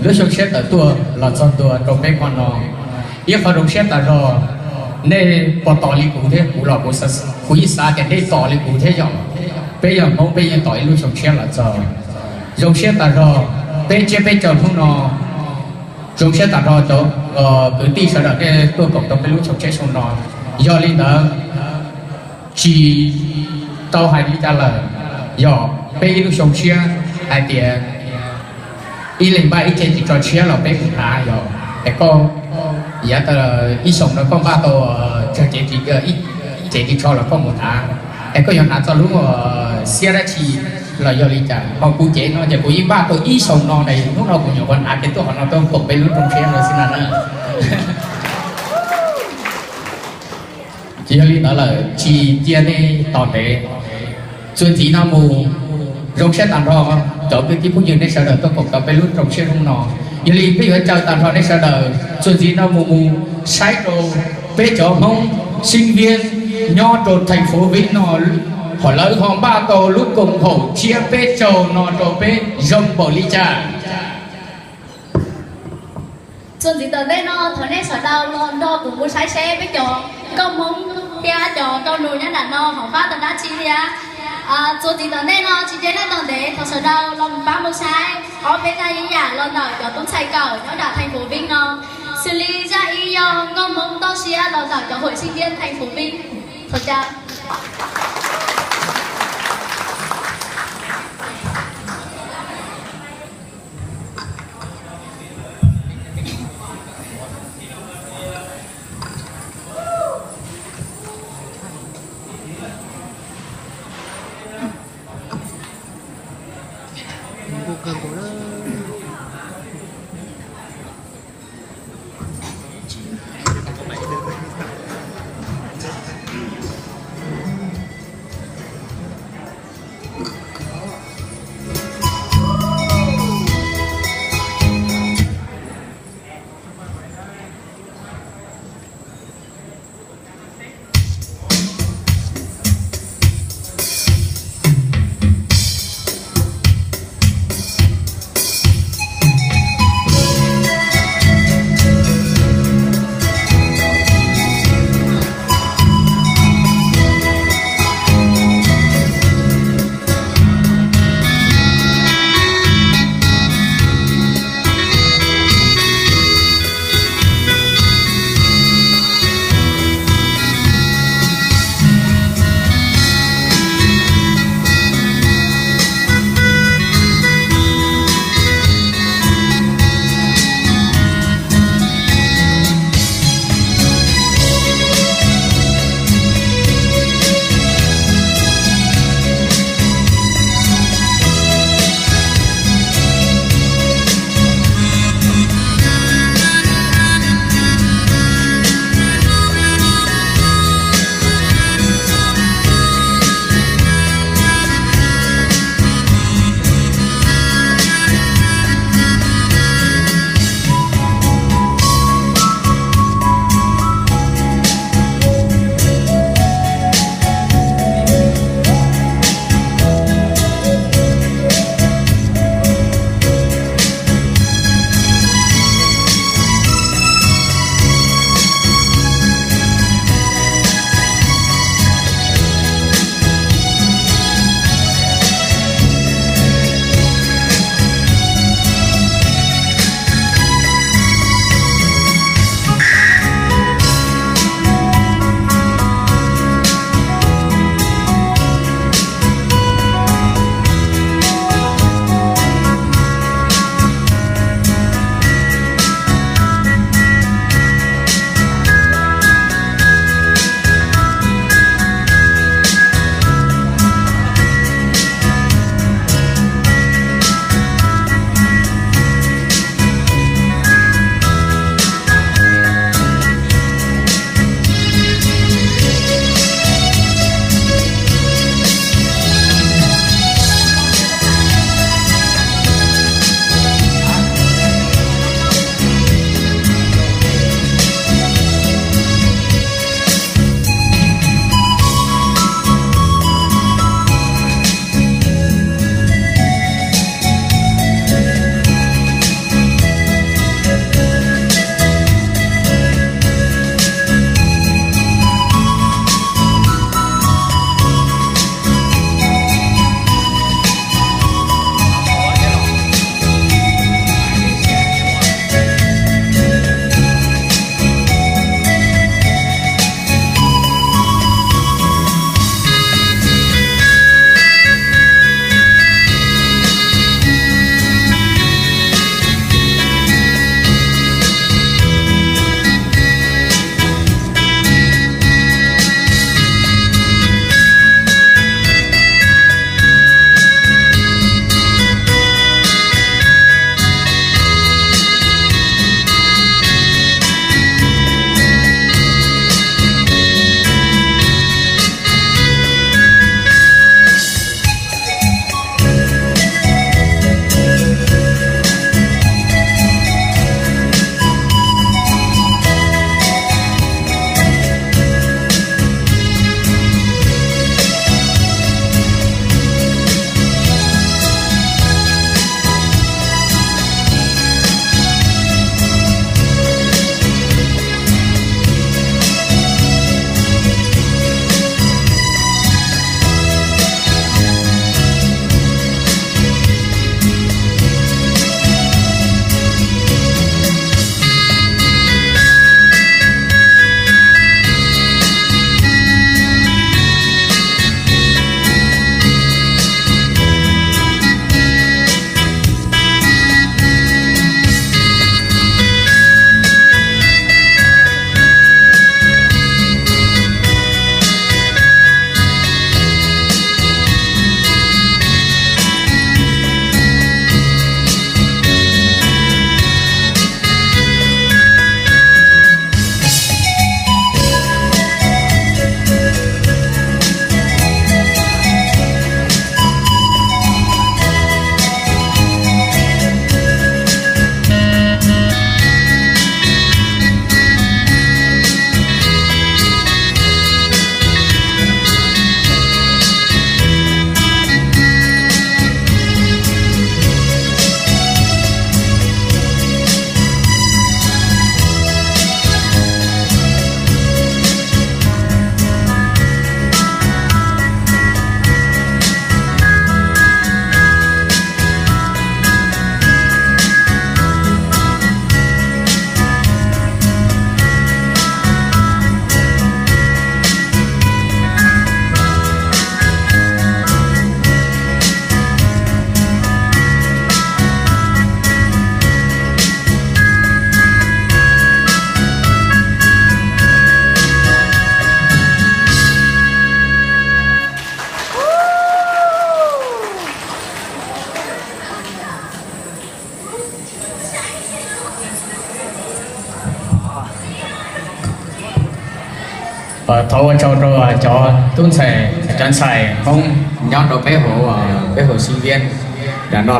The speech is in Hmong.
Lub xyoo tshiab tawm tuaj los txog ntua rau peb hmo no, ib qho zoo siab tas zog. Nej puas tos li kuv thiab? Kuv los kuv, kuv yeej xav tias nej tos li kuv thiab yom. Peb yog Hmoob peb yeej tos ib lub xyoo tshiab los txog. Zoo siab tas zog, peb tsiab peb caug hnub no. Zoo siab tas zog cov kwv tij sawv daws nej tuaj koom rau peb lub xyoo tshiab xyoo no. Yog li ntawd, tsis tau hais li cas lawm, yog peb ib lub xyoo tshiab hais tias ib leeg npaj ib cev ris tsho tshiab los peb mus hnav yog. Es koj yav tas ib xyoos no koj npaj tau tsawg cev ris, ib cev ris tsho los koj mus hnav, es koj yuav hnav txog lub xiab dab tsi los yog li cas? Ho kuv cev no ces kuv yeej npaj tau ib xyoos no ne, hnub no kuv nyuam qhuav hnav kiag tuaj qhov no tuaj koom peb lub rooj siab no xwb na. Ces yog li ntawd lawm tsis cia nej tos ntev, txuas ntxiv no mus, zoo siab tas nrho cov kwv tij phooj ywg nej sawv daws tuaj koom tau peb lub rooj siab hnub no. Yog li peb yuav caw tas nrho nej sawv daws txuas ntxiv no mus, mus saib rau peb cov Hmoob sinh viên nyob rau thành phố Vinh no, hom lawv ho npaj tau lub koom haum tsiab peb caug no rau peb zoo npaum li cas. Txuas ntxiv tom ntej no thov nej sawv daws los nrog kuv mus saib seb peb cov nkauj Hmoob thiab cov nkauj nus nyob nram no ho npaj tau dab tsi thiab. Txuas ntxiv tom ntej no tsis cia nej tos ntev, thov sawv daws los mus pab mus saib ob peb zaj ib yam los ntawm cov tub ntxhais kawm nyob nram thành phố Vinh no, xws li zaj ib yog nkauj Hmoob toj siab los ntawm cov hội sinh viên thành phố Vinh. Thov caw. Thov ua tsaug rau cov tub ntxhais, cov ntxhais Hmoob nyob rau peb hauv, peb hauv Xib Viab nram no.